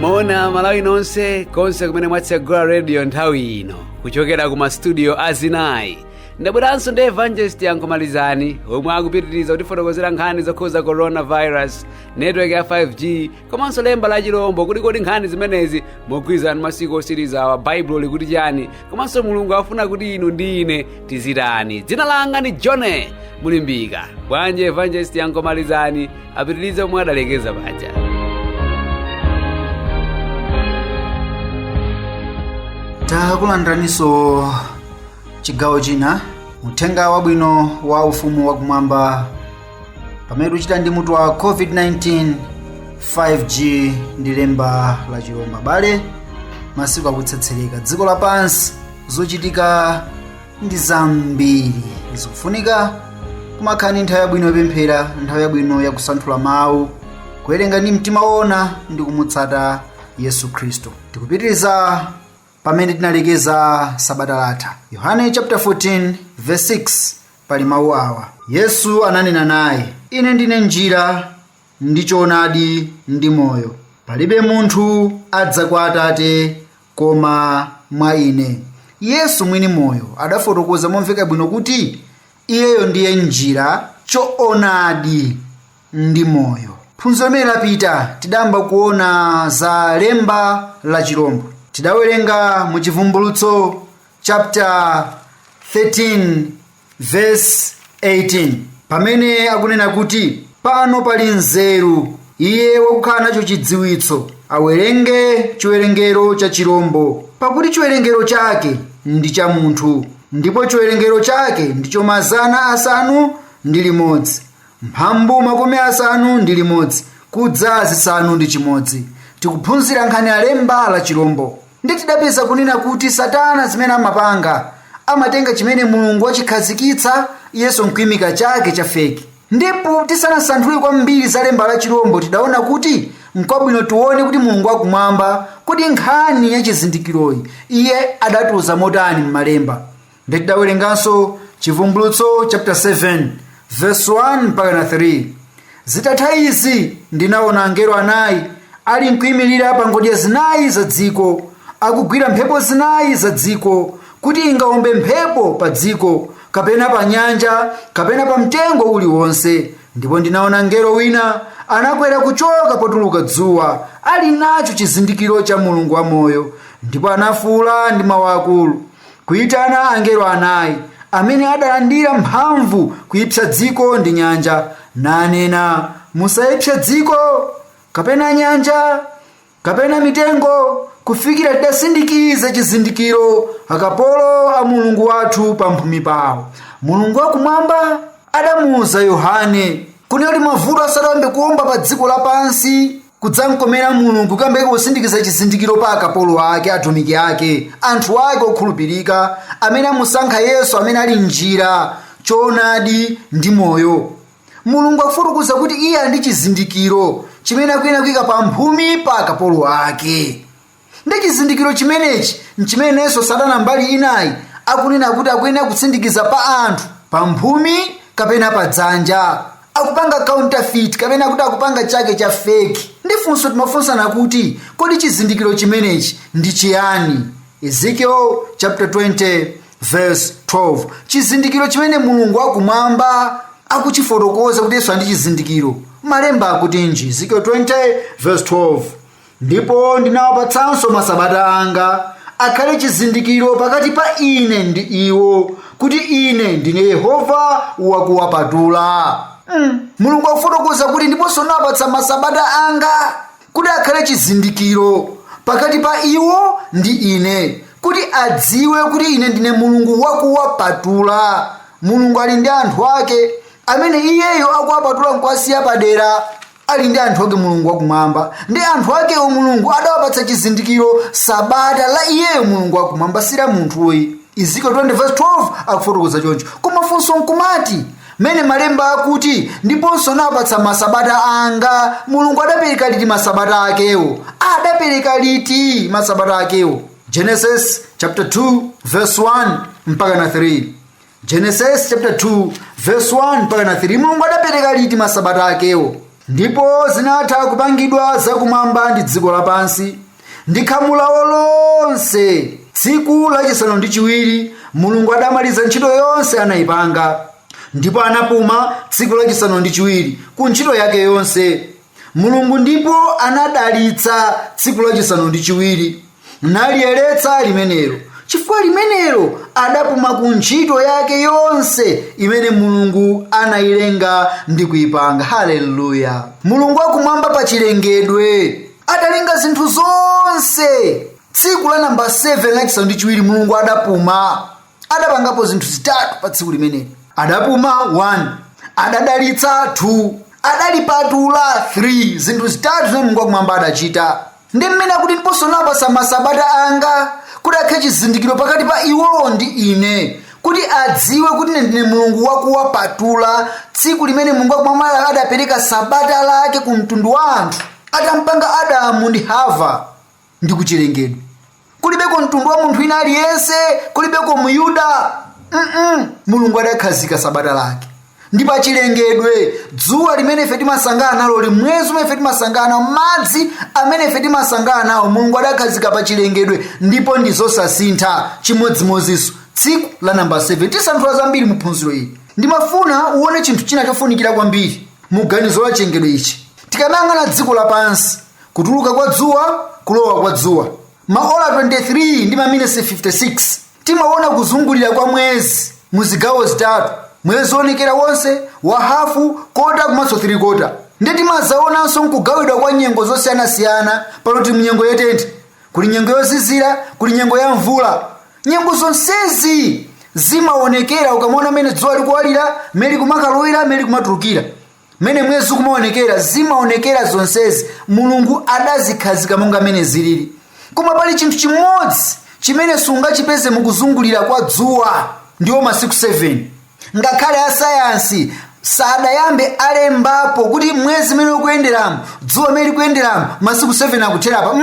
Moni Amalawi nonse konse kumene mwatsegula radio nthawi ino kuchokera ku mastudio azinayi, ndabweranso ndi Evangelist Yankho Malizani omwe akupitiriza kutifotokozera nkhani zokhuza coronavirus, network ya 5G komanso lemba la chilombo. Kuti kodi nkhani zimenezi mogwirizana ndi masiku otsirizawa, Baibulo likuti chani, komanso Mulungu afuna kuti inu ndi ine tizitani? Dzina langa ndi John Mulimbika. Bwanji Evangelist Yankho Malizani apitirize omwe adalekeza paja? Takulandiraninso chigawo china, uthenga wabwino wa ufumu wakumwamba, pamene tikuchita ndi mutu wa COVID-19, 5G ndi lemba la chilombo. Abale, masiku akutsetsereka, dziko lapansi zochitika ndi zambiri. Zikufunika kumakhala ndi nthawi yabwino yopemphera, nthawi yabwino yakusanthula mawu, kuwerenga ndi mtima wona ndi kumutsata Yesu Khristu. Tikupitiriza pamene tinalekeza sabata latha. Yohane chapter 14 verse 6, pali mawu awa: Yesu ananena naye, "Ine ndine njira ndi choonadi ndi moyo. Palibe munthu adza kwa Atate koma mwa ine." Yesu mwini moyo adafotokoza momveka bwino kuti iyeyo ndiye njira, choonadi ndi moyo. Phunziro limene lapita tidayamba kuona za lemba la chilombo. Tidawerenga mu Chivumbulutso chapter 13 verse 18, pamene akunena kuti, "Pano pali nzeru, iye wakukhala nacho chidziwitso awerenge chiwerengero cha chilombo, pakuti chiwerengero chake ndi cha munthu, ndipo chiwerengero chake ndicho 661 + 6. Tikuphunzira nkhani ya lemba la chilombo, ndi tidapeza kunena kuti Satana zimene amapanga, amatenga chimene Mulungu wachikhazikitsa, iyenso nkuimika chake cha fake. Ndipo tisanasanthule kwambiri za lemba la chilombo, tidaona kuti nkwabwino tione kuti Mulungu wakumwamba, kuti nkhani ya chizindikiroyi iye adatiuza motani m'malemba. Ndi tidawerenganso Chivumbulutso chapter 7 verse 1 mpaka na 3. "Zitatha izi ndinaona angelo anayi ali nkuyimirira pa ngodya zinayi za dziko, akugwira mphepo zinayi za dziko, kuti ingawombe mphepo pa dziko, kapena pa nyanja, kapena pa mtengo uliwonse. Ndipo ndinaona mngelo wina anakwera kuchoka potuluka dzuwa, ali nacho chizindikiro cha Mulungu wamoyo, ndipo anafuwula ndi mawu akulu, kuyitana angelo anayi amene adalandira mphamvu kuyipsa dziko ndi nyanja, nanena, 'Musayipse dziko, kapena nyanja, kapena mitengo, kufikira tidasindikiza chizindikiro akapolo a Mulungu wathu pamphumi pawo.'" Mulungu wakumwamba adamuuza Yohane kunena kuti mavuto asadayambe kuomba pa dziko lapansi, kudzamkomera Mulungu kuyamba kusindikiza chizindikiro pa akapolo ake, atumiki ake, anthu ake okhulupirika amene amusankha Yesu, amene ali njira, choonadi ndi moyo. Mulungu akufotokoza kuti iye ali ndi chizindikiro chimene akuyenera kuyika pamphumi pa akapolo ake. Ndi chizindikiro chimenechi nchimenenso Satana mbali inayi akunena kuti akuyenera kusindikiza pa anthu pamphumi kapena pa dzanja. Akupanga counterfeit, kapena kuti akupanga chake cha fake. Ndi funso timafunsana kuti, kodi chizindikiro chimenechi ndi chiyani? Ezekiel chapter 20 verse 12, chizindikiro chimene Mulungu wakumwamba akuchifotokoza kuti Yesu ali ndi chizindikiro, malemba akutinji? Ezekiel 20 verse 12: "Ndipo ndinawapatsanso masabata anga, akhale chizindikiro pakati pa ine ndi iwo, kuti ine ndine Yehova wakuwapatula." Mulungu akufotokoza kuti ndiponso ndinawapatsa masabata anga kuti akhale chizindikiro pakati pa iwo ndi ine, kuti adziwe kuti ine ndine Mulungu wakuwapatula. Mulungu ali ndi anthu ake amene iyeyo akuwapatula nkuwasiya padera. Ali ndi anthu ake Mulungu wakumwamba, ndi anthu akewo Mulungu adawapatsa chizindikiro, sabata la iyeyo Mulungu wakumwamba, si la munthuyi. Ezekiel 20 verse 12 akufotokoza choncho. Koma funso nkumati, mene malemba akuti ndiponso nawapatsa masabata anga, Mulungu adapereka liti masabata akewo? Adapereka liti masabata akewo? Genesis chapter 2 verse 1 mpaka na 3. Genesis chapter 2 verse 1 mpaka na 3. Mulungu adapereka liti masabata akewo? Ndipo zinatha kupangidwa zakumwamba ndi dziko lapansi ndi khamu lawo lonse. Tsiku lachisanu ndi chiwiri Mulungu adamaliza ntchito yonse anayipanga, ndipo anapuma tsiku lachisanu ndi chiwiri ku ntchito yake yonse. Mulungu ndipo anadalitsa tsiku lachisanu ndi chiwiri naliyeretsa limenelo, chifukwa limenelo adapuma ku ntchito yake yonse imene Mulungu anayilenga ndi kuyipanga. Haleluya! Mulungu wakumwamba pa chilengedwe adalenga zinthu zonse. Tsiku la namba 7 lachisanu ndi chiwiri Mulungu adapuma. Adapangapo zinthu zitatu pa tsiku limeneli. Adapuma 1, adadalitsa 2, adalipatula 3. Zinthu zitatu zimene Mulungu wakumwamba adachita. Ndi mmene akuti ndiponso napasa masabata anga kuti akhale chizindikiro pakati pa iwowo ndi ine, kuti adziwe kuti ine ndine Mulungu wakuwapatula. Tsiku limene Mulungu wakumwamba adapereka sabata lake ku mtundu wa anthu, atampanga Adamu ndi Hava ndi kuchilengedwe, kulibeko mtundu wa munthu wina aliyense, kulibeko Muyuda. Mulungu adakhazika sabata lake ndi pachilengedwe. Dzuwa limene ife timasangana nalo, mwezi umene ife timasangana nawo, madzi amene ife timasangana nawo, Mulungu adakhazika pachilengedwe, ndipo ndi zosasintha. Chimodzimodzinso tsiku la namba 7. Tisanthula zambiri mu phunziro ili. Ndimafuna uone chinthu china chofunikira kwambiri mu ganizo la chilengedwe ichi. Tikamayang'ana dziko lapansi, kutuluka kwa dzuwa, kulowa kwa dzuwa, maola 23 ndi maminisi 56, timaona kuzungulira kwa mwezi mu zigawo zitatu: mwezi woonekera wonse, wa hafu, kota komanso 3 kota. Ndi timazaonanso nkugawidwa kwa nyengo zosiyanasiyana. Pano tili munyengo yotentha, kuli nyengo yozizira, kuli nyengo ya mvula. Nyengo zonsezi zimaonekera ukamaona mmene dzuwa likuwalira, mmene likumakalowera, mmene likumatulukira, mmene mwezi ukumaonekera. Zimaonekera zonsezi. Mulungu adazikhazika monga mmene zilili. Koma pali chinthu chimodzi chimene sungachipeze mukuzungulira kwa dzuwa, ndiwo masiku 7. Ngakhale asayansi sadayambe alembapo kuti mwezi mmene ukuyenderamo, dzuwa mmene likuyenderamo, masiku 7 akutherapa.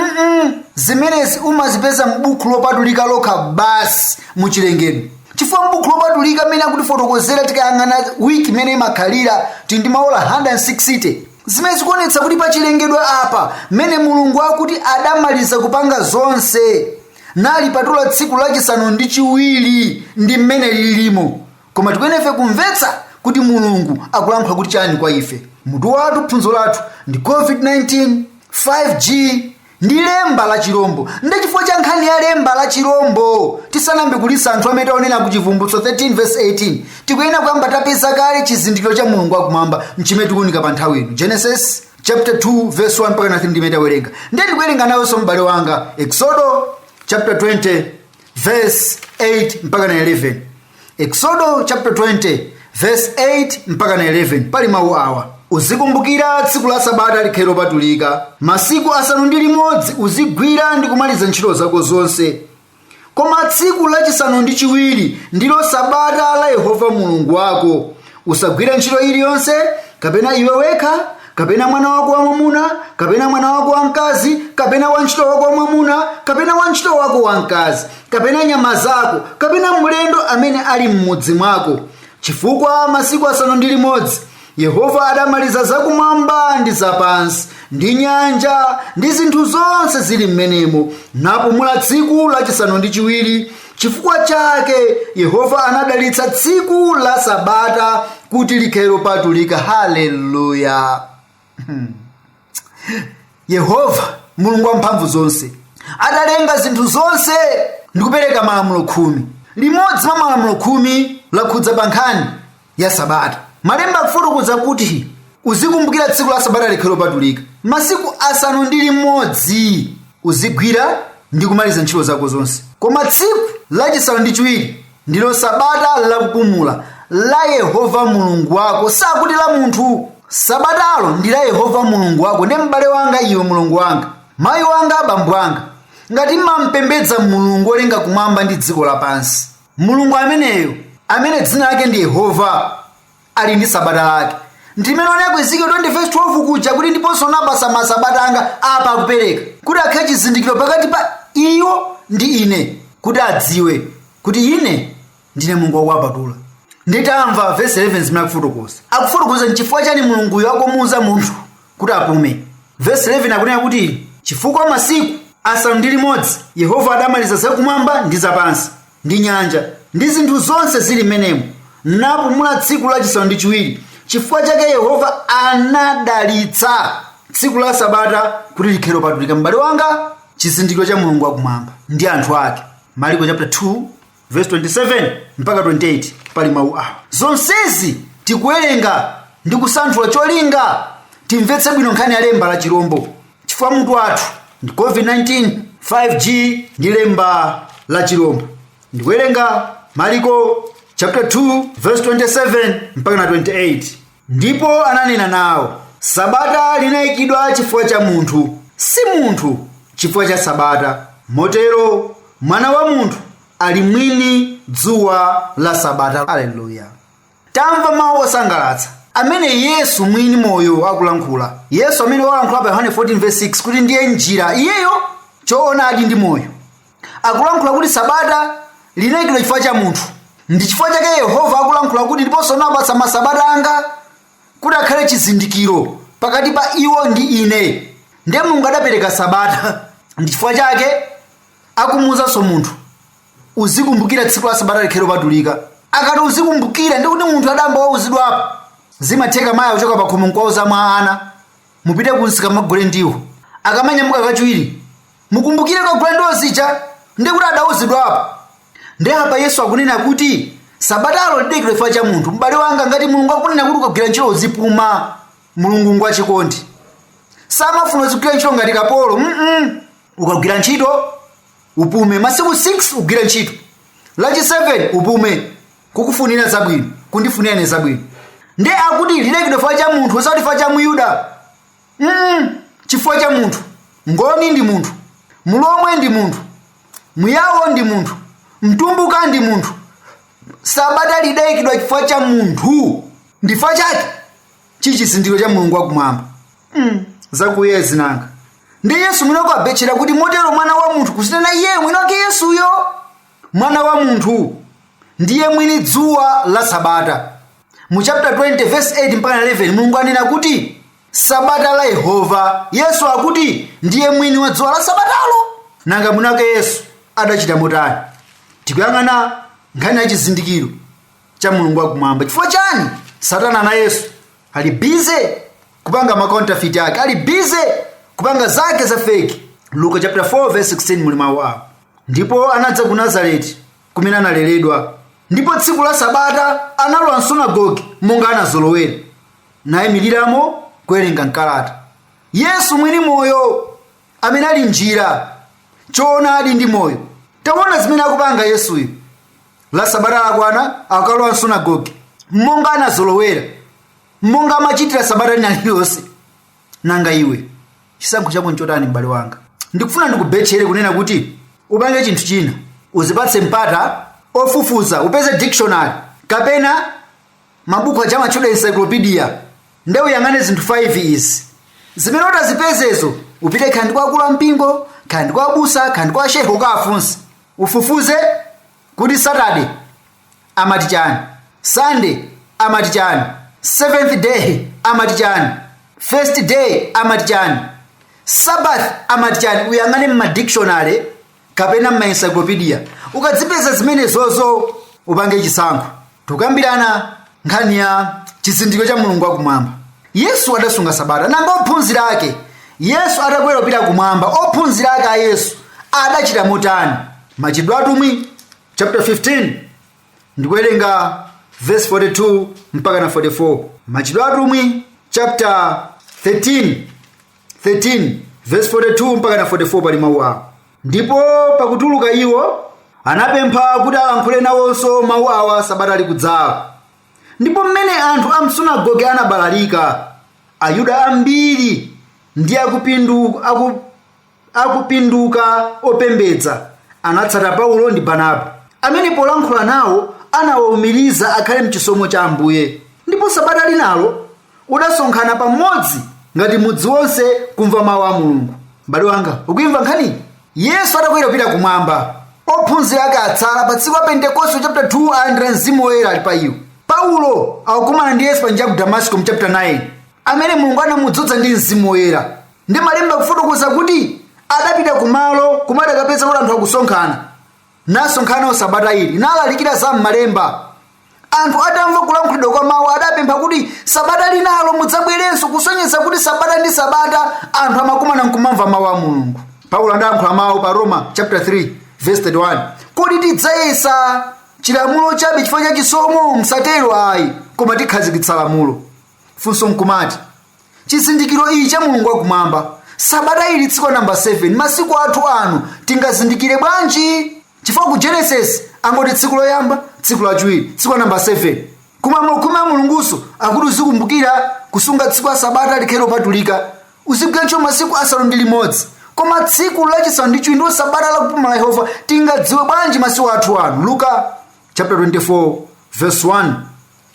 Zimenezi umazipeza m'buku lopatulika lokha basi muchilengedwe, chifukwa m'buku lopatulika mmene akutifotokozera, tikayang'ana wiki imene imakhalira, tili ndi maola 160, zimene zikuonetsa kuti pachilengedwe apa mmene Mulungu akuti adamaliza kupanga zonse nalipatula tsiku lachisanu ndi chiwiri, ndi mmene lilimo. Koma tikuyenefe kumvetsa kuti Mulungu akulankhula kuti chani kwa ife. Mutu wathu, phunziro lathu ndi COVID-19, 5G ndi lemba la chirombo. Ndi chifukwa cha nkhani ya lemba la chirombo, tisanambe kulisa anthu amene taonera ku Chivumbulutso 13 verse 18, tikuyenera kuyamba tapeza kale chizindikiro cha Mulungu wakumwamba, mchimene tikuunika pa nthawi ino. Genesis chapter 2 verse 1 mpaka 3 ndimene tawerenga. Ndiye tikuwerenga nawonso m'bale wanga Exodo chapter 20 verse 8 mpaka na 11. Exodo chapter 20 verse 8 mpaka na 11, pali mawu awa: uzikumbukira tsiku la sabata likhale lopatulika. Masiku 6 uzigwira ndi kumaliza ntchito zako zonse, koma tsiku lachisanu ndi chiwiri ndilo sabata la Yehova Mulungu wako. Usagwire ntchito iliyonse, kapena iwe wekha, kapena mwana wako wamwamuna, kapena mwana wako wamkazi, kapena wantchito wako wamwamuna, kapena wantchito wako wamkazi, kapena nyama zako, kapena mlendo amene ali m'mudzi mwako. Chifukwa masiku 6 Yehova adamaliza zakumwamba ndi zapansi ndi nyanja ndi zinthu zonse zili m'menemo, napumula tsiku lachisanu ndi chiwiri. Chifukwa chake Yehova anadalitsa tsiku la sabata kuti likhale lopatulika. Haleluya! Yehova Mulungu wamphamvu zonse atalenga zinthu zonse ndi kupereka malamulo 10, limodzi mwa malamulo 10 lakhudza pa nkhani ya sabata. Malemba akufotokoza kuti uzikumbukira tsiku la sabata likhale lopatulika. Masiku 6 uzigwira ndi kumaliza ntchito zako zonse, koma tsiku lachisanu ndi chiwiri ndilo sabata lakupumula la Yehova Mulungu wako. Sakuti la munthu. Sabatalo ndi la Yehova Mulungu wako. Ndi m'bale wanga iwe, Mulungu wanga, mayi wanga, abambo anga, ngati mmampembedza Mulungu wolenga kumwamba ndi dziko lapansi, Mulungu ameneyo amene dzina lake ndi Yehova ali ndi sabata lake. Ndimene oneko Ezekiel 20 verse 12 kuja kuti ndiponso napasa masabata anga apa akupereka kuti akhale chizindikiro pakati pa iwo ndi ine, kuti adziwe kuti ine ndine Mulungu wakuwapatula. Nditamva verse 11 zimene akufotokoza, akufotokoza nchifukwa chani Mulunguyo akumuuza munthu Kuti apume. Verse 11 akunena kuti, chifukwa masiku 6 Yehova adamaliza zakumwamba ndi zapansi ndi nyanja ndi zinthu zonse zili m'menemo, napumula tsiku lachisanu ndi chiwiri. Chifukwa chake Yehova anadalitsa tsiku la sabata kuti likhale lopatulika. M'bale wanga, chizindikiro cha Mulungu wakumwamba ndi anthu ake. Mariko chapter 2 verse 27 mpaka 28 pali mawu awa. Zonsezi tikuwerenga ndi kusanthula cholinga timvetse bwino nkhani ya lemba la chirombo, chifukwa mutu wathu ndi COVID-19, 5G ndi lemba la chirombo. Ndikuwerenga Mariko chapter 2 verse 27 mpaka na 28. Ndipo ananena nawo, sabata linayikidwa chifukwa cha munthu, si munthu chifukwa cha sabata. Motero mwana wa munthu ali mwini dzuwa la sabata. Haleluya! Tamva mawu osangalatsa amene Yesu mwini moyo akulankhula. Yesu amene walankhula pa Yohane 14 verse 6 kuti ndiye njira, iyeyo choonadi ndi moyo, akulankhula kuti sabata linayikidwa chifukwa cha munthu. Ndi chifukwa chake Yehova akulankhula kuti, ndiponso napatsa masabata anga kuti akhale chizindikiro pakati pa iwo ndi ine. Ndiye Mulungu adapereka sabata. Ndi chifukwa chake akumuwuzanso munthu, uzikumbukira tsiku la sabata likhale lopatulika. Akati uzikumbukira, ndi kuti munthu adamba wauzidwapo. Zimatheka mayi akuchoka pakhomo nkuwauza mwa ana, mupite kunsika magule ndiwo. Akamanyamuka kachiwiri, mukumbukire kagula ndiwo zija. Ndi kuti adauzidwapo. Ndi apa Yesu akunena kuti sabatalo lidayikidwa chifukwa cha munthu. M'bale wanga, ngati Mulungu akunena kuti ukagwira ntchito uzipuma, Mulungu ngwachikondi, samafuna uzigwira ntchito ngati kapolo. Ukagwira ntchito upume. Masiku 6 ugwire ntchito, lachi 7 upume. Kukufunira zabwino, kundifunira ine zabwino. Ndi akuti lidayikidwa chifukwa cha munthu, osati chifukwa cha Muyuda. Chifukwa cha munthu. Ngoni ndi munthu, Mulomwe ndi munthu, Muyawo ndi munthu, Mtumbuka ndi munthu. Sabata lidayikidwa chifukwa cha munthu, ndi chifukwa chake chichizindikiro cha Mulungu wakumwamba. Zakuye zinanga. Ndi Yesu mwini wake abetchera kuti motero mwana wa munthu, kuzinena iye mwini wake Yesuyo, mwana wa munthu ndiye mwini dzuwa la sabata. Mu chapter 20 verse 8 mpaka 11 Mulungu anena kuti sabata la Yehova. Yesu akuti ndiye mwini wa dzuwa la sabatalo. Nanga mwini wake Yesu adachita motani? Tikuyang'ana nkhani ya chizindikiro cha Mulungu wakumwamba. Chifukwa chani Satana na Yesu ali busy kupanga ma counterfeit ake, ali busy kupanga zake za fake? Luka chapter 4 verse 16 muli mawu awo. Ndipo anadza ku Nazareti kumene analeredwa, ndipo tsiku la sabata analowa msunagoge monga anazolowera, nayimiriramo kuwerenga mkalata. Yesu mwini moyo amene ali njira, choonadi ndi moyo. Taona zimene akupanga Yesuyo. La sabata lakwana, akalowa msunagoge monga anazolowera, monga amachitira sabata lina lililonse. Nanga iwe chisankho chako nchotani, m'bale wanga? Ndikufuna ndikubetchere kunena kuti upange chinthu china, uzipatse mpata ofufuza, upeze dictionary kapena mabuku aja amatchedwa encyclopedia, nde uyang'ane zinthu 5 izi zimene utazipezezo, upite khandi kwa akulu ampingo, khandi kwa abusa, khandi kwa shehe, ukawafunse, ufufuze kuti Saturday amati chani, Sunday amati chani, seventh day amati chani, first day amati chani, Sabbath amati chani. Uyang'ane mmadictionary kapena mmaencyclopedia. Ukadzipeza zimenezozo, upange chisankho. Tikukambirana nkhani ya chizindikiro cha Mulungu wakumwamba. Yesu adasunga sabata. Nanga ophunzira ake, Yesu atakwera kupita kumwamba, ophunzira ake a Yesu adachita motani? Machitidwe Atumwi chapter 15, ndikuwerenga verse 42 mpaka na 44. Machitidwe Atumwi chapter 13 verse 42 mpaka na 44 pali mawu awo. Ndipo pakutuluka iwo anapempha kuti alankhule nawonso mawu awa sabata likudzalo. Ndipo mmene anthu a msunagoge anabalalika, Ayuda ambiri ndi akupinduka opembedza anatsata Paulo ndi Barnaba, amene polankhula nawo anawawumiriza akhale mchisomo cha Ambuye. Ndipo sabata linalo udasonkhana pamodzi ngati mudzi wonse kumva mawu a Mulungu. M'bale wanga, ukuimva nkhani? Yesu atakwera kupita kumwamba, ophunzira ake atsala. Pa tsiku la Pentekoste, chapter 2, alandira Mzimu Woyera ali pa iwo. Paulo akukumana ndi Yesu pa njira ku Damasiko mu chapter 9. amene Mulungu anamudzodza ndi Mzimu Woyera. Ndi malemba kufotokoza kuti adapita kumalo kumene akapeza kuti anthu akusonkhana, nasonkhana sabata ili, nalalikira za m'malemba. Anthu atamva kulankhulidwa kwa mawu, adapempha kuti sabata linalo mudzabwerenso, kusonyeza kuti sabata ndi sabata anthu amakumana nkumamva mawu a Mulungu. Paulo adayankhula mawu pa Roma chapter 3 verse 31: "Kodi tidzayesa chilamulo chabe chifukwa cha chisomo? Msatero ayi, koma tikhazikitsa lamulo." Funso nkumati, chizindikiro ichi cha Mulungu wakumwamba, sabata ili, tsiku namba 7, masiku athu ano tingazindikire bwanji? Chifukwa ku Genesis angoti tsiku loyamba, tsiku lachiwiri, tsiku namba 7. Kumalamulo khumi a Mulunguso akuti uzikumbukira kusunga tsiku la sabata likhale lopatulika, uzigwira ntchito masiku 6, koma tsiku lachisanu ndi chiwiri ndiwo sabata lakupuma la Yehova. Tingadziwe bwanji masiku athu ano? Luka chapter 24 verse 1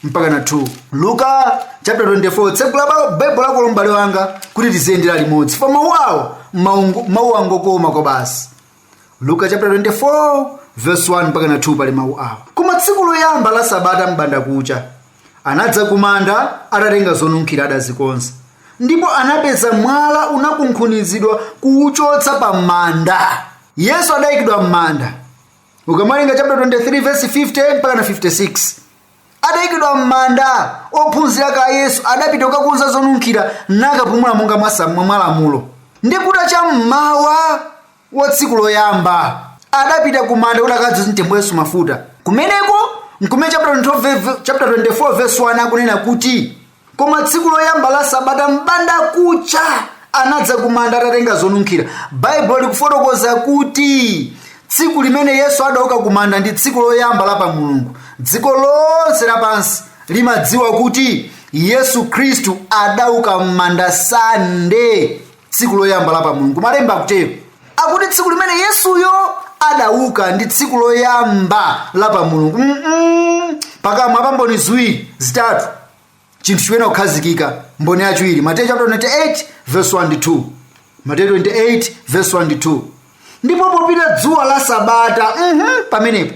mpaka na 2. Luka chapter 24. Tsekula Baibulo lako, m'bale wanga, kuti tiziyendera limodzi pa mawu awo, mawu angokoma kwa basi. Luka chapter 24 verse 1 mpaka na 2, pali mawu awo: "Koma tsiku loyamba la sabata, mbanda kucha, anadza kumanda atatenga zonunkhira adazikonza, ndipo anapeza mwala unakunkhunizidwa kuwuchotsa pa manda." Yesu adayikidwa m'manda. Ukamawerenga chapter 23 verse 50 mpaka na 56, adayikidwa m'manda. Ophunzira ka Yesu adapita kukakonza zonunkhira nakapumula monga mwa lamulo. Ndi kutacha mmawa wa tsiku loyamba adapita kumanda kuti akadzoze mtembo Yesu mafuta. Kumeneko nkumene chapter 24, chapter 24 verse 1 akunena kuti, "Koma tsiku loyamba la sabata, mbanda kucha, anadza kumanda atatenga zonunkhira." Baibulo likufotokoza kuti tsiku limene Yesu adauka kumanda ndi tsiku loyamba la pa Mulungu. Dziko lonse lapansi limadziwa kuti Yesu Khristu adauka m'manda Sande, tsiku loyamba la pa Mulungu. Malemba akutero, akuti tsiku limene Yesuyo adauka ndi tsiku loyamba la pa Mulungu. Pakamwa pa mboni ziwiri, zitatu, chinthu chiyenera kukhazikika. Mboni yachiwiri, Mateyu chapter 28 verse 1 ndi 2. Mateyu 28 verse 1 ndi 2: "Ndipo popita dzuwa la sabata," pamenepo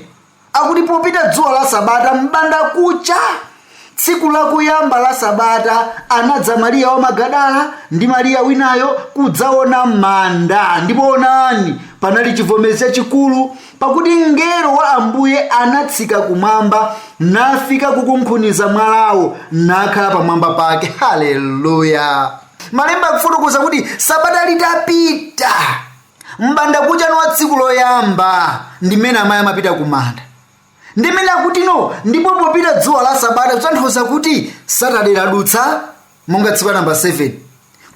akuti popita dzuwa la sabata, mbanda kucha, tsiku lakuyamba la sabata, anadza Mariya wa Magadala ndi Mariya winayo kudzaona manda. Ndipo onani, panali chivomezi chachikulu, pakuti mngelo wa Ambuye anatsika kumwamba, nafika kukunkhuniza mwalawo, nakhala pamwamba pake. Haleluya! Malemba akufotokoza kuti sabata litapita, mbanda kucha wa tsiku loyamba, ndimene amayi amapita kumanda. Ndimene akuti no, "Ndipo popita dzuwa la sabata," kutanthauza kuti Satade ladutsa monga tsiku la namba 7.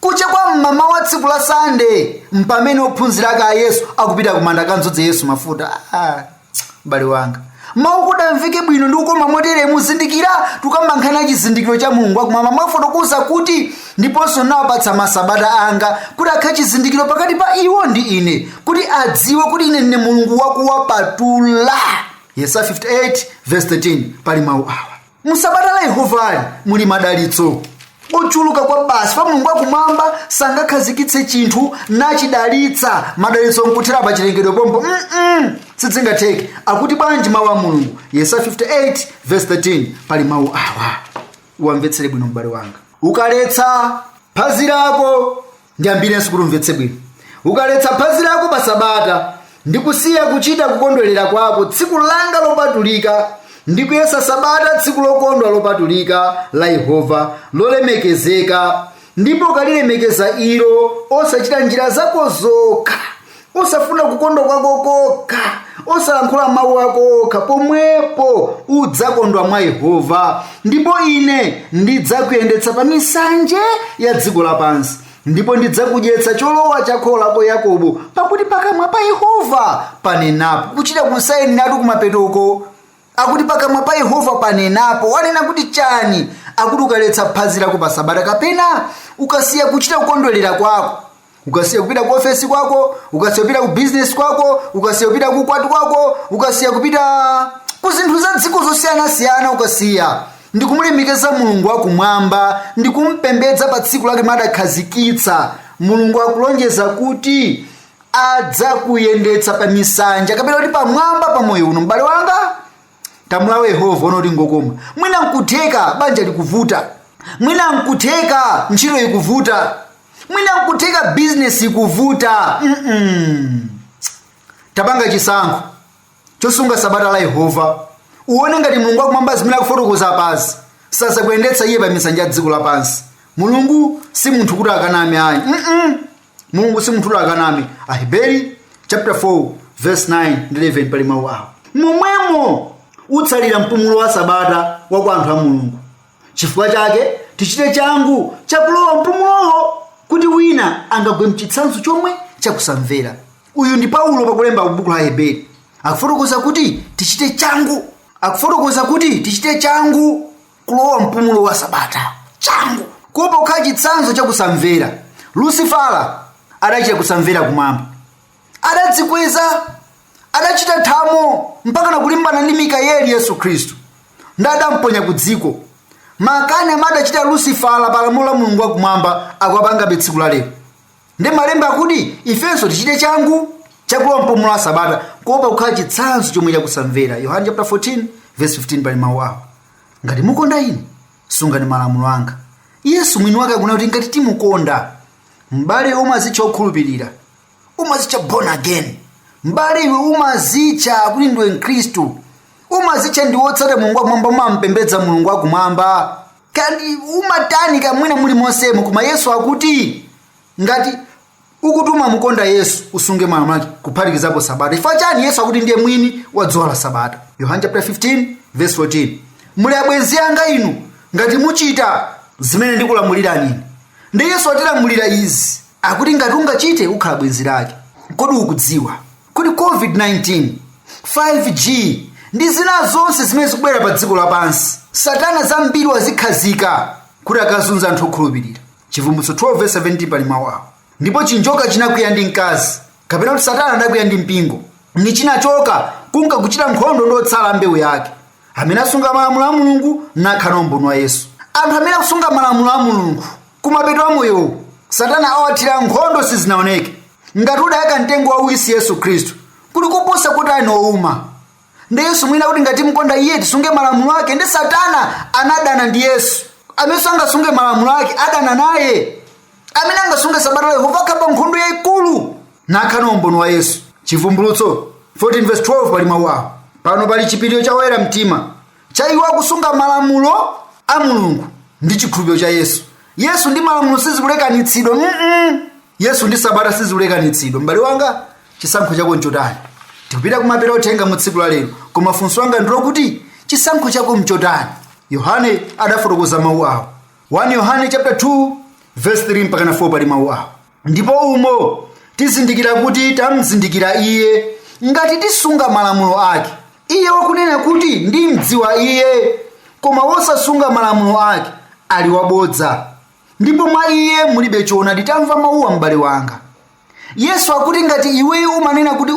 Kucha kwa mmamawa wa tsiku la Sande, mpamene ophunzira ake a Yesu akupita kumanda kanzodze Yesu mafuta. Ah, m'bale wanga, mawu kudamveke bwino ndi kukoma motere. Muzindikira, tukamba nkhani ya chizindikiro cha Mulungu akumwamba. Mwafotokoza kuti, "Ndiponso nawapatsa masabata anga kuti akhale chizindikiro pakati pa iwo ndi ine, kuti adziwe kuti ine ndine Mulungu wakuwapatula." Yesaya 58 verse 13, pali mawu awa: Musabata la Yehovali muli madalitso ochuluka kwa basi. Pa Mulungu wakumwamba sangakhazikitse chinthu nachidalitsa, madalitso nkuthera pa chilengedwe pompo. Sizingatheke. Akuti bwanji mawu a Mulungu? Yesaya 58 verse 13, pali mawu awa, uwamvetsere bwino, m'bale wanga: "Ukaletsa phazi lako," ndiyambirenso kuti umvetse bwino, "ukaletsa phazi lako pa sabata, ndi kusiya kuchita kukondwerera kwako tsiku langa lopatulika, ndi kuyesa sabata tsiku lokondwa lopatulika la Yehova lolemekezeka, ndipo ukalilemekeza ilo, osachita njira zako zokha, osafuna kukondwa kwako kokha, osalankhula mawu ako okha, pomwepo udzakondwa mwa Yehova, ndipo ine ndidzakuyendetsa pa misanje ya dziko lapansi, ndipo ndidzakudyetsa cholowa cha kholo lako Yakobo, pakuti pakamwa pa Yehova panenapo." Kuchita kusayiniratu kumapetoko, akuti pakamwa pa Yehova panenapo. Wanena kuti chani? Akuti ukaletsa phazi lako pa sabata, kapena ukasiya kuchita kukondwerera kwako, ukasiya kupita ku ofesi kwako, ukasiya kupita ku bizinesi kwako, ukasiya kupita ku kwati kwako, ukasiya kupita ku zinthu za dziko zosiyanasiyana, ukasiya ndikumulemekeza Mulungu wakumwamba ndikumpembedza pa tsiku lake madakhazikitsa, Mulungu akulonjeza kuti adzakuyendetsa pa misanja, kapena kuti pamwamba pa moyo uno. M'bale wanga, tamulawo Yehova, ona kuti ngokoma. Mwina nkutheka banja likuvuta. Mwina nkutheka ntchito ikuvuta, mwina nkutheka bizinesi ikuvuta. Tapanga chisankho chosunga sabata la Yehova, uone ngati Mulungu wakumwamba zimene akufotokoza pasi sazakuyendetsa iye pa misanja ya dziko lapansi. Mulungu si munthu kuti akaname ayi. Mulungu si munthu kuti akaname. Aheberi chapter 4 verse 9 ndi 11 pali mawu awo: momwemo utsalira mpumulo wa sabata wa kwa anthu a Mulungu. Chifukwa chake tichite changu chakulowa mpumulowo, kuti wina angagwe mchitsanzo chomwe chakusamvera. Uyu ndi Paulo pakulemba buku la Heberi, akufotokoza kuti tichite changu, akufotokoza kuti tichite changu kulowa mpumulo wa sabata, changu kuopa kukhala chitsanzo chakusamvera. Lucifala adachita kusamvera kumwamba, adadzikweza, adachita thamo mpaka nakulimbana ndi Mikayeli, Yesu Khristu, ndi adamponya ku dziko. Makani amene adachita Lucifala pa lamulo la Mulungu wakumwamba akuwapangabe tsiku la lero. Ndi malemba akuti ifenso tichite changu chakulowa mpumulo wa sabata, kuopa kukhala chitsanzo chomwe chakusamvera. Yohane chapter 14 verse 15 pali mawu awo: ngati mukonda ine, sungani malamulo anga. Yesu mwini wake akunena kuti ngati timukonda. M'bale, umazitcha okhulupirira, umazitcha born again, m'bale iwe umazitcha kuti ndiwe Mkhristu, umazitcha ndi wotsata Mulungu wakumwamba, umampembedza Mulungu wakumwamba, kandi umatani kamwina muli monsemo, koma Yesu akuti ngati ukuti umamukonda Yesu, usunge malamulo ake, kuphatikizapo sabata. Chifukwa chani? Yesu akuti ndiye mwini wa dzuwa la sabata. Yohane chapter 15 verse 14: muli abwenzi anga inu ngati muchita zimene ndikulamulirani ine. Ndi Yesu atilamulira izi, akuti ngati ungachite, ukhala bwenzi lake. Kodi ukudziwa kuti COVID-19, 5G ndi zina zonse zimene zikubwera pa dziko lapansi, Satana zambiri wazikhazika kuti akazunza anthu okhulupirira? Chivumbulutso 12 verse 17 pali mawu awo: ndipo chinjoka chinakwiya ndi mkazi, kapena kuti Satana adakwiya ndi mpingo, ni chinachoka kunka kuchita nkhondo ndi otsala mbewu yake, amene asunga malamulo a Mulungu nakhala umboni wa Yesu. Anthu amene akusunga malamulo a Mulungu, kumapeto a moyowu Satana awathira nkhondo sizinaoneke. Ngati udayaka mtengo wauwisi Yesu Khristu, kuli kuposa kuti ali owuma. Ndi Yesu mwina kuti ngati mukonda iye, tisunge malamulo ake. Ndi Satana anadana ndi Yesu. Amenenso angasunge malamulo ake adana naye. Amene angasunge sabata la Yehova akhala pa nkhondo yayikulu nakhala umboni wa Yesu. Chivumbulutso 14 verse 12 pali mawu awo: pano pali chipiriro cha oyera mtima, cha iwo akusunga malamulo a Mulungu ndi chikhulupiriro cha Yesu. Yesu ndi malamulo sizikulekanitsidwa. Yesu ndi sabata sizikulekanitsidwa. M'bale wanga, chisankho chako nchotani? Tikupita kumapeto uthenga mu tsiku la lero, koma funso langa ndilokuti chisankho chako nchotani? Yohane adafotokoza mawu awo. 1 Yohane chapter 2 verse 3 mpaka 4 pali mawu awo: ndipo umo tizindikira kuti tamzindikira iye, ngati tisunga malamulo ake. Iye wakunena kuti ndimdziwa iye, koma wosasunga malamulo ake, ali wabodza, ndipo mwa iye mulibe choonadi. Tamva mawuwa, m'bale wanga. Yesu akuti ngati iweyo umanena kuti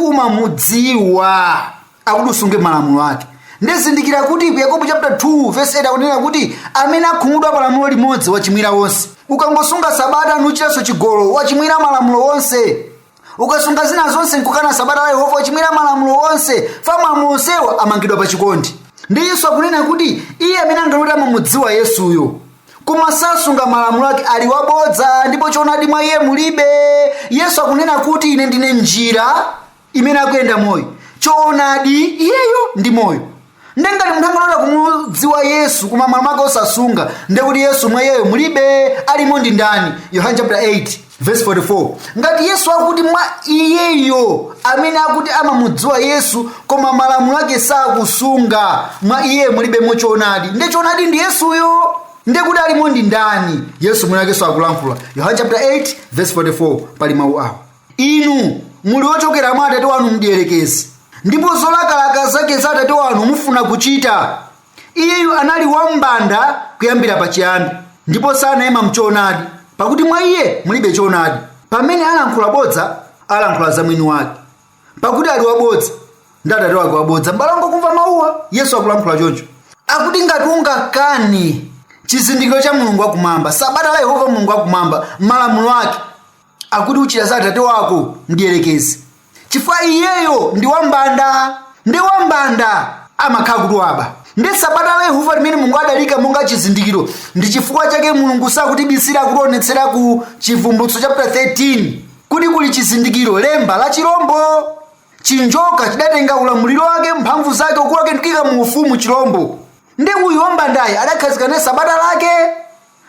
umamudziwa, akuti usunge malamulo ake. Ndizindikira kuti ku Yakobo chapter 2 verse 8 akunena kuti amene akhumudwa pa lamulo limodzi wachimwira wonse. Ukangosunga sabata nuchitanso chigololo, wachimwira malamulo onse. Ukasunga zina zonse nkukana sabata la Yehova, wachimwira malamulo onse. Fa malamulo onsewa amangidwa pa chikondi. Ndi Yesu akunena kuti iye amene anganoti amamudziwa Yesuyo, koma sasunga malamulo ake, ali wabodza, ndipo choonadi mwa iye mulibe. Yesu akunena kuti ine ndine njira imene akuyenda moyo, choonadi, iyeyo ndi moyo. Ndengati munthu anganota kumudziwa Yesu koma malamulo ake osasunga, ndekuti Yesu mwa iyeyo mulibe. Alimo ndi ndani? Yohane chapter 8 verse 44. Ngati Yesu akuti mwa iyeyo amene akuti amamudziwa Yesu koma malamulo ake sakusunga, mwa iye mulibemo choonadi, nde choonadi ndi Yesuyo, ndekuti alimo ndi ndani? Yesu mwini wakenso akulankhula. Yohane chapter 8 verse 44 pali mawu awo: inu muli ochokera mwa atate wanu mdierekezi, ndipo zolakalaka zake za atate wanu mufuna kuchita. Iyeyu anali wambanda kuyambira pachiyambi, ndipo sanayima mchoonadi, pakuti mwa iye mulibe choonadi. Pamene alankhula bodza, alankhula za mwini wake, pakuti ali wabodza ndi atate wake wabodza. M'bale wanga, kumva mawuwa, Yesu akulankhula choncho, akuti ngati ungakane chizindikiro cha Mulungu wakumwamba, sabata la Yehova Mulungu wakumwamba, malamulo ake, akuti uchita za atate wako mdierekezi, chifukwa iyeyo ndi wambanda, ndi wambanda amakhala kuti waba. Ndi sabata la Yehova limene Mulungu adalika monga chizindikiro. Ndi chifukwa chake Mulungu sakutibisira, kutionetsera ku Chivumbulutso chapter 13 kuti kuli chizindikiro, lemba la chirombo. Chinjoka chidatenga ulamuliro wake, mphamvu zake, ukulu wake, ndikuyika mu ufumu chirombo. Ndi uyu wambandayi adakhazika ne sabata lake,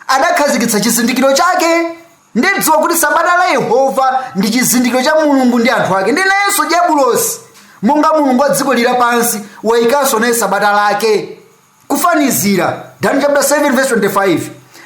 adakhazikitsa chizindikiro chake. Ndidziwa kuti sabata la Yehova ndi chizindikiro cha Mulungu ndi anthu ake. Ndi nayenso diabulosi, monga mulungu wa dziko lapansi, wayikanso naye sabata lake. Kufanizira Daniel chapter 7 verse 25,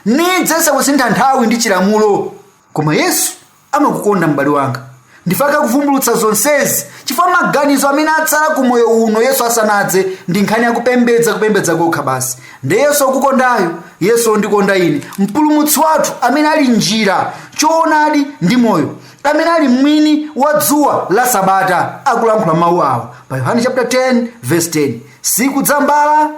nidzesa kusintha nthawi ndi chilamulo. Koma Yesu amakukonda, m'bale wanga, ndifaka kuvumbulutsa zonsezi, chifukwa maganizo amene atsala ku moyo uno Yesu asanadze ndi nkhani yakupembedza, kupembedza kokha basi. Ndi Yesu okukondayo, Yesu ondikonda ine, Mpulumutsi wathu, amene ali njira, choonadi ndi moyo, amene ali mwini wa dzuwa la sabata, akulankhula mawu awa pa Yohane chapter 10 verse 10: "Sikudzambala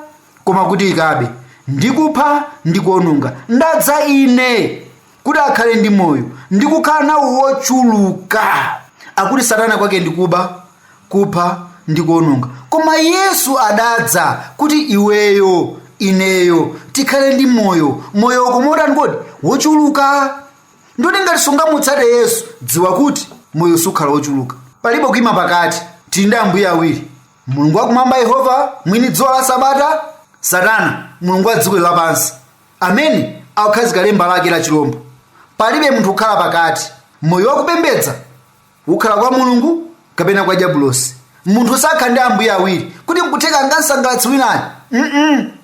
koma kuti ikabe, ndikupha ndi kuononga. Ndadza ine kuti akhale ndi moyo ndi kukhala nawo wochuluka." Akuti Satana kwake ndikuba, kupha ndi kuononga, koma Yesu adadza kuti iweyo, ineyo tikhale ndi moyo, moyo ukomotani kodi? Wochuluka. Ndoti ngati sungamutsate Yesu, dziwa kuti moyo sukhala wochuluka. Palibe kuyima pakati. Tili ndi ambuye awiri: Mulungu wakumwamba, Yehova mwini dzuwa la sabata, Satana, mulungu wa dziko lapansi, amene akukhazika lemba lake la chilombo. Palibe munthu kukhala pakati. Moyo wakupembedza ukhala kwa Mulungu kapena kwa diabulosi. Munthu sakhala ndi ambuye awiri, kuti nkutheka angansangalatsi winayo.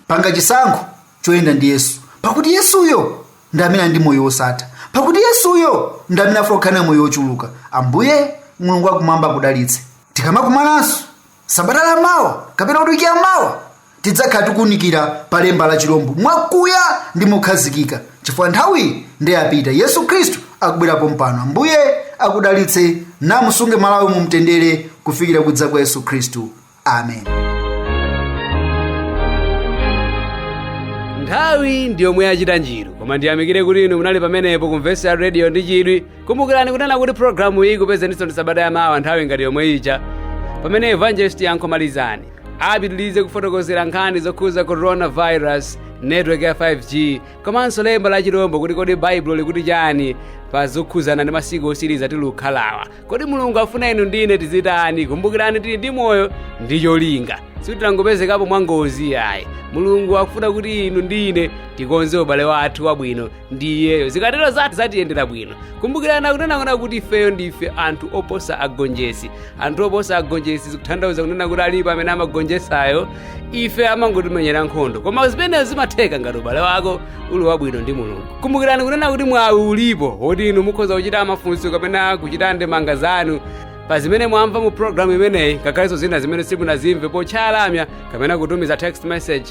Panga chisankho choyenda ndi Yesu, pakuti Yesuyo ndi amene ali ndi moyo wosatha, pakuti Yesuyo ndi amene afuna kukhala naye moyo wochuluka. Ambuye Mulungu wakumwamba akudalitse. Tikamakumananso sabata la mawa kapena kuti wiki ya mawa, tidzakhala tikuwunikira pa lemba la chilombo mwakuya ndi mokhazikika, chifukwa nthawi ndiyapita. Yesu Khristu akubwerapo mpano. Ambuye akudalitse namusunge Malawi mu mtendere kufikira kudza kwa Yesu Khristu. Amen. Nthawi ndi yomwe yachita njiru, koma ndiyamikire kuti inu munali pamenepo kumvetsera radio ndi chidwi. Kumbukirani kunena kuti programu iyi kupezeninso ndi sabata yamawa nthawi ngati yomwe ija, pamene Evangelist Yankho Malizani apitirize kufotokozera nkhani zokhuza coronavirus, network ya 5G komanso lemba la chilombo, kuti kodi Baibulo likuti chani pa zokhuzana ndi masiku osiriza tilukhalawa? Kodi Mulungu afuna inu ndine tizitani? Kumbukirani, tili ndi moyo ndi cholinga, sikuti mwa ngozi ayi. Mulungu akufuna kuti inu ndine tikonze ubale wathu wabwino ndi iyeyo. Zikatero zatiyendera bwino. Kumbukirani kunena kuti ifeyo ndife anthu oposa agonjesi. Anthu oposa agonjesi zikutanthauza kunena kuti alipo amene amagonjesayo, ife amangotimenyera nkhondo. Koma zimenezo zimatheka ngati ubale wako uli wabwino ndi Mulungu. Kumbukirani kunena kuti mwawi ulipo woti inu mukhoza kuchita mafunso kapena kuchita ndemanga zanu pa zimene mwamva mu programu imeneyi, ngakhalenso zina zimene simunazimve, potchaya lamya kapena kutumiza text message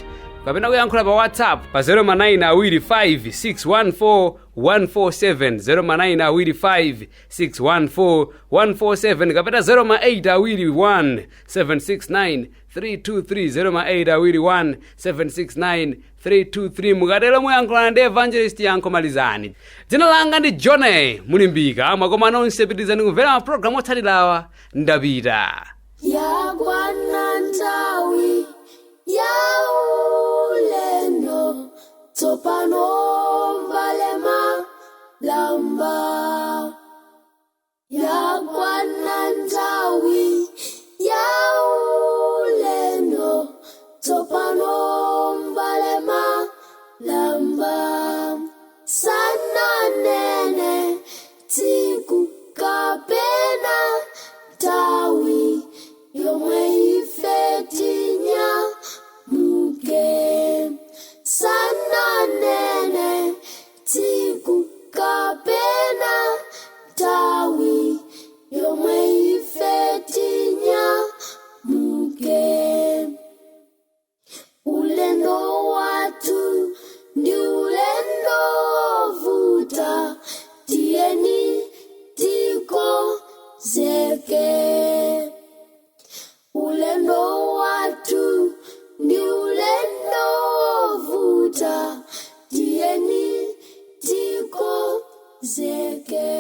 kapena kuyankhula pa WhatsApp pa 0manayina 25 614 147, 0manayina 25 614 147, kapena 0ma8 21 769 323, 0ma8 21 769 323. Mukatero muyankhulana ndi Evangelist Yankho Malizani. Dzina langa ndi John Mulimbika. Mwakoma nonse, pitirizani kumvera mapulogalamu otsatirawa. Ndapita. Yakwana nthawi ya ulendo, tsopano valema lamba. Yakwana nthawi ya ulendo, tsopano valema lamba. Sananene tsiku kapena nthawi yomwe ife tinyamuke. Sananene tsiku kapena nthawi yomwe ife tinyamuke. Ulendo wathu ndi ulendo wovuta, tiyeni tikonzeke. Ulendo wathu ndi ulendo wovuta, tiyeni tikonzeke.